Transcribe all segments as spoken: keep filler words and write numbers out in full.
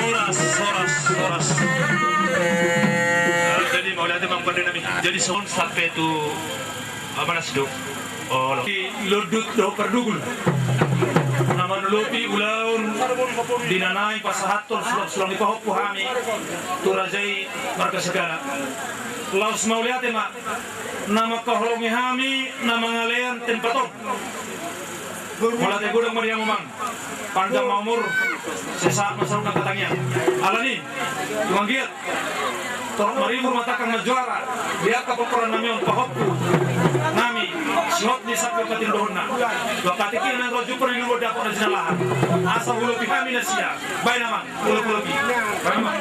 Horas, horas, horas. Jadi mauliate ma pande nami. Jadi songon sampe tu Amanasdo. Olo. Di Londut dohot Pardugul. Na manolopi ulaon di na naeng pasahathon sulang-sulang ni pahompu hami tu raja i marga Segara. Laos mauliate ma na mangkaholongi hami na mangalean tempat on. Mauliate godang ma di hamu amang. Panjang ma umur, sehat ma saluhutna angka tangiang. Alani, tung anggiat torop maribur ma tangkas marjuara di angka pomparan nami on, pahompu nami, sihot ni sapi on patindohonna. Dua katik i na ro jumpang ni luhut dapot na jinalahan. Asa hulopi hami nasida. Baen amang, hulopi-lopi. Baen amang.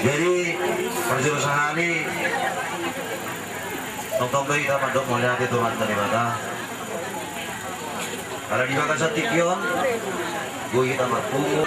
Jadi, parjolo sahali, tongtong do hita mandok mauliate tu Amanta Debata. Ala di bagasan tingki on, boi hita marpungu.